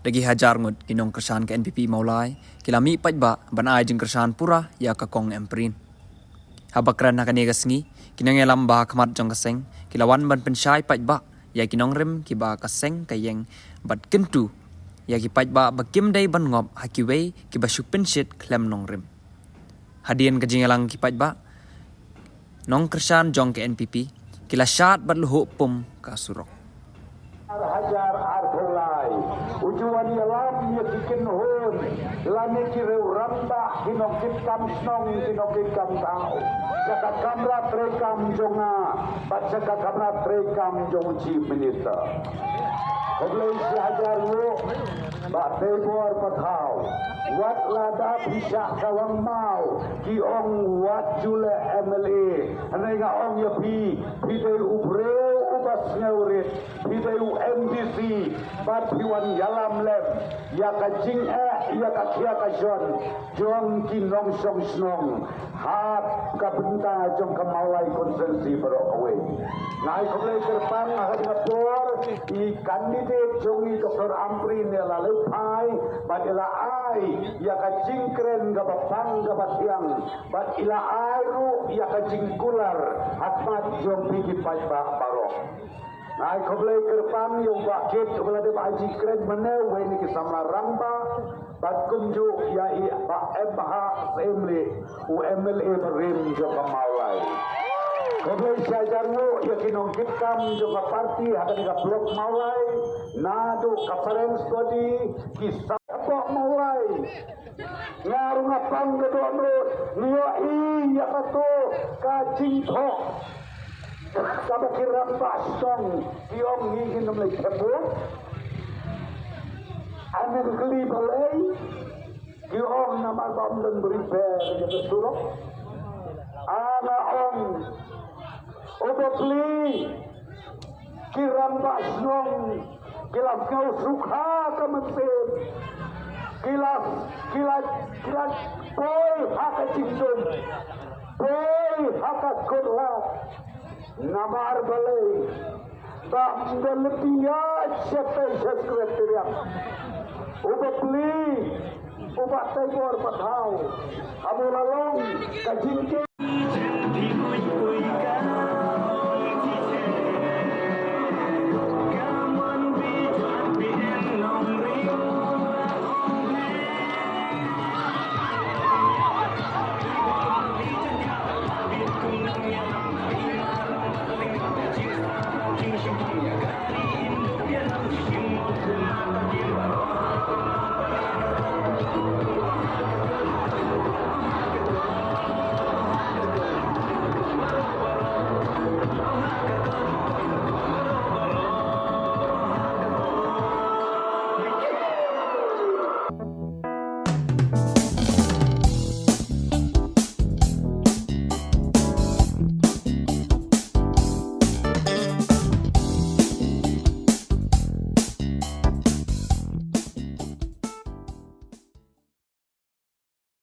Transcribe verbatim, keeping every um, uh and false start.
Da ki hajar ngut ki nongkyrshan ka N P P Mawlai ki la mih paidbah ban ai jingkyrshan pura ïa ka Kong Ampareen. Haba kren ha kane ka sngi, ki nongïalam ba ha khmat jong ka seng ki la wan ban pynshai paidbah ïa ki nongrim kiba ka seng ka ïeng, bad kyntu ïa ki paidbah ba kim dei ban ngop ha kiwei kiba shu pynshit khlem nongrim. Hadien ka jingïalang ki paidbah, nongkyrshan jong ka N P P ki la shad bad luhuh pum ka surok. Ar hajar arphew lai. U ju wan ïalam ïa ki kynhun lane ki rangbah, ki nongkitkam shnong, ki nongkitkam thaw, sha ka kamra treikam jong nga bad sha ka kamra treikam jong u Chief Minister. Khublei shi hajar nguh Bah Teibor Pathaw. Wat la da phi shah kawang maw, ki ong wat ju leh M L A. Hynrei nga ong ïa phi, phi dei u briew uba sngewrit, phi dei u M D C, bad phi wan ïalam lem ïa ka jingeh, ïa ka khia ka shon jong ki nongshong shnong ha ka bynta jong ka Mawlai constituency baroh kawei. Nga ai khublei kyrpang ha kane ka por, i candidate jong ngi Doctor Ampareen i la leit phai bad i la ai ïa ka jingkren kaba pang kaba thiang, bad i la ai ruh ïa ka jingkular ha khmat jong phi ki paidbah baroh. Nga ai khublei kyrpang ïa u Bah Kit uba la dep ai jingkren mynne, uwei na ki samla rangbah, bad kumjuh ïa i Bah M H Syiemlieh, u M L A barim jong ka Mawlai. Khublei shi hajar nguh ïa ki nongkitkam jong ka party ha kane ka block Mawlai, naduh ka parents body, ki sap Mawlai. Nga ruh nga pang ka dohnud, ngi ïohi ïa kato ka jingthoh kaba ki rangbah shnong ki ong ngi ngin ym leit thep vote. Ane ka kylli balei? Ki ong namar ba ym don prepare ïa ka surok. Nga ong, u bapli, ki rangbah shnong ki la sngewsuk ha ka mynsiem. Ki la, ki la, ki la poi ha ka jingdum, poi ha ka kut lad. Namar balei? Ba ym da leit ïaid shatei sha Secretariat. U bapli, u Bah Teibor Pathaw, haba u la long ka jingkit